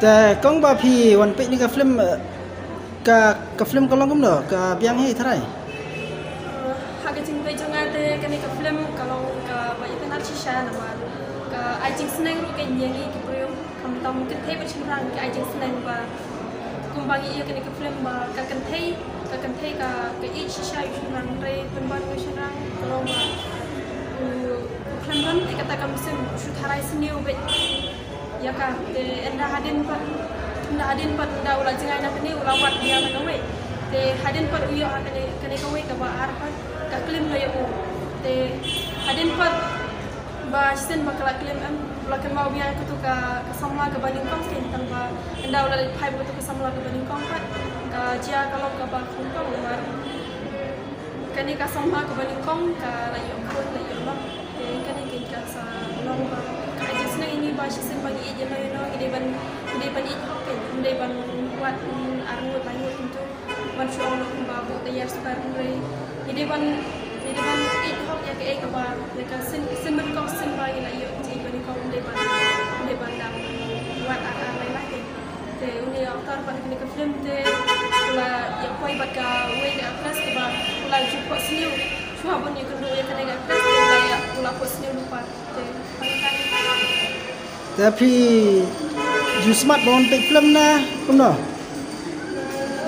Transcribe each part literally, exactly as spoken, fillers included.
Te kong ba phi wan peit ïa ka film, eh, ka, ka film ka long kumno, ka biang hi tharai? Ha ka jingpeit jong nga te kane ka film ka long kaba itynnad shisha namar ka ai jingsneng ruh ka ïa ngi ki briew, khamtam kynthei bad shynrang ka ai jingsneng ba kumba ngi ïoh kane ka film ba ka kynthei, ka kynthei ka, ka ïeit shisha ïa u shynrang, hynrei pynban u shynrang ka long ba u, u khlem don te kata ka mynsiem, u shu tharai sniew beit ïa ka. Te ynda hadien pat, ynda hadien pat ynda u la jngai na kane u la wad ïa na kawei. Te hadien pat u ïoh ha kane, kane kawei kaba ar pat ka klim la ïa u. Te hadien pat ba shisien ba ka la klim em, u la kynmaw biang ïa katu ka, ka samla kaba nyngkong, shisien tang ba ynda u la leit phai bad katu ka samla kaba nyngkong pat ka jia ka long kaba khongkong namar kane ka samla kaba nyngkong ka la ïoh khun, la ïoh lok. Te kane ka, ka sa long ba ka ai jingsneng ïa ngi ba shisien ba ngi ïeit ïano ïano ngi dei ban, ngi dei ban ïeit hok, ngi dei ban wad ar ngut lai ngut kumtu. Ban shu ong noh kumba buh tayar super, hynrei ngi dei ban, ngi dei ban ïeit hok ïa kaei kaba, ïa ka sien, sien ban kong sien ba ngi la ïoh jingïeit ba nyngkong, ngi dei ban, ngi dei ban dang wad ar ar lai lai. Te une u actor pat ha kane ka film te u la ïa poi bad kawei ka actress kaba u la ju phohsniew shuwa ban ïakynduh ïa kane ka actress te u la ïa, u la phohsniew lypa. Te phi ju smat ban wan peit film ne kumno?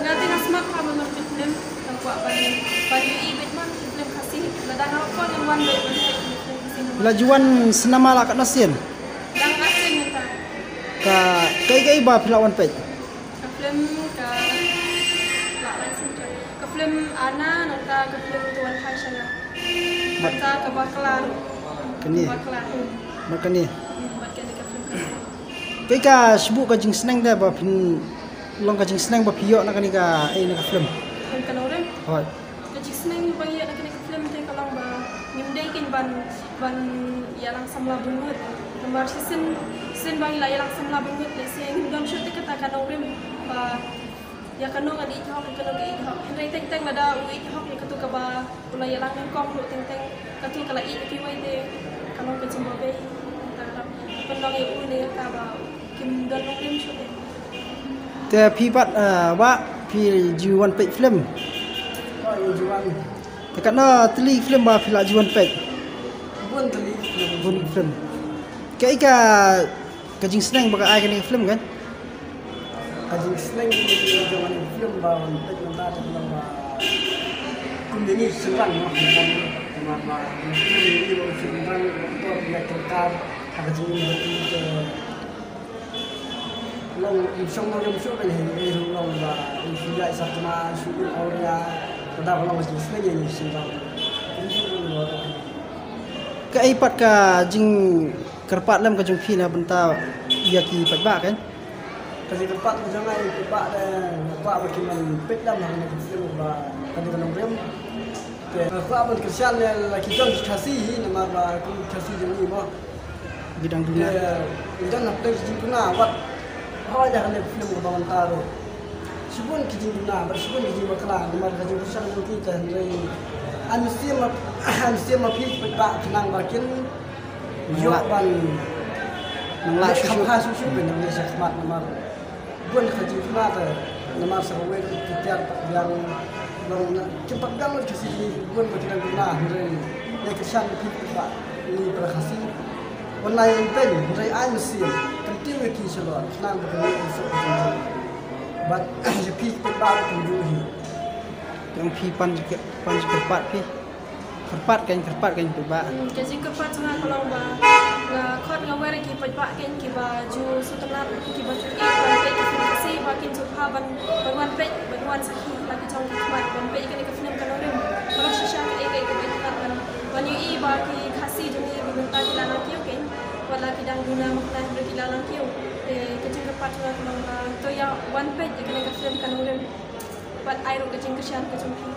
Nga te nga smat bha ban wan peit film, nga kwah ban, ban ïohi beit man ki film Khasi. Lada nga kwah ngan wan beit ban peit ki film Khasi. Phi la ju wan cinema la katno sien? Dang ar sien mynta. Ka, kaei kaei ba phi la wan peit? Ka film ka, la lai sien. Ka film Ana, nangta ka film To Wan Phai Sha Nga. Bad ka Bakla. Kane. Bakla. Bad kane. Hmm, bad kane ka film ka. Kaei ka shu ka jingsneng da ba phin long ka jingsneng ba phi ïoh na kane ka, eh, na ka film? Film Ka Nongrim. Hooid. Ka jingsneng ba ngi ïoh na kane ka film te ka long ba ngim dei kein ban, ban ïalang samla bun ngut. Namar shisien, shisien ba ngi la ïalang samla bun ngut, lehse ngim don shuh te kata ka nongrim ba ïa kano ngan ïeit hok, ïa kano ka ïeit hok. Hynrei teng teng lada u ïeit hok ïa katu kaba u la ïalang nyngkong ruh, teng teng katu ka la ïeit ïa kiwei te ka long ka jingbabei. Te pynlong ïa u ne ïa ka ba kim don nongrim shuh te. Te phi pat, eh, Wah, phi ju wan peit film? Oh, ju wan. Te katno tylli film ba phi la ju wan peit? Bun tylli film. Bun film. Kaei ka, ka jingsneng ba ka ai kane ka film kan? Ka jingsneng jong kane ka film ba wan peit mynta te ka long ba kum ïa ngi shynrang noh, kumba ba kum ïa ngi shynrang, to ïa ka kar ha ka jingim ba te long im shong nongrim shuh, ka ngi ruh long ba im shu ïaid sarkma, shu im awria, ka da ka long ka jingsneng ïa ngi shynrang. Kaei pat ka jingkyrpad lem ka jong phi na bynta ïa ki paidbah kan? Ka jingkyrpad ka jong nga ïa ki paidbah de, nga kwah ba kin wan peit lem ha kane ka film ba Ka Dei Ka Nongrim. Te nga kwah ban kyrshan ïa la ki jong ki Khasi hi namar ba kum ki Khasi jong ngi mo, ki dang duna. Te ngi don hapdeng ki jingduna, wat hooid ha kane ka film kaba mynta ruh shibun ki jingduna bad shibun ki jingbakla namar ka jingkyrshan jong ki te, hynrei ai mynsiem ma, ai mynsiem ma phi ki paidbah khnang ba kin ïoh ban nang lah shuh shuh, kham bha shuh shuh ban nang leh shakhmat namar bun ka jingduna te namar sa kawei ki tiar pat biang long na kim pat biang lut ka sini, bun ba ki dang duna, hynrei ïa kyrshan phi ki paidbah ngi para Khasi. Wan lai wan peit hynrei ai mynsiem, kyntiew ïa ki shalor khnang ba kin ïoh ban suk ka jingim. Bad ïa phi ki paidbah ruh kumjuh hi. Jong phi pan jingkyrpad phi. Kyrpad kan, kyrpad kan paidbah. Hmm, ka jingkyrpad jong nga ka long ba nga khot nga wer ïa ki paidbah kan kiba ju sngewtynnat, kiba ju ïeit ban peit ki film Khasi ba kin ju bha ban, ban wan peit, ban wan sakhi la ki jong ki khmat ban peit ïa kane ka film Ka Nongrim. Ka long shisha kaei kaei kaba itynnad ban, ban ïohi ba ki Khasi jong ngi ba mynta ki la nang kiew kan, wat la ki dang duna, mynta ki la nang kiew. Te ka jingkyrpad jong nga ka long ba to ïa wan peit ïa kane ka film Ka Nongrim bad ai ruh ka jingkyrshan ka jong phi.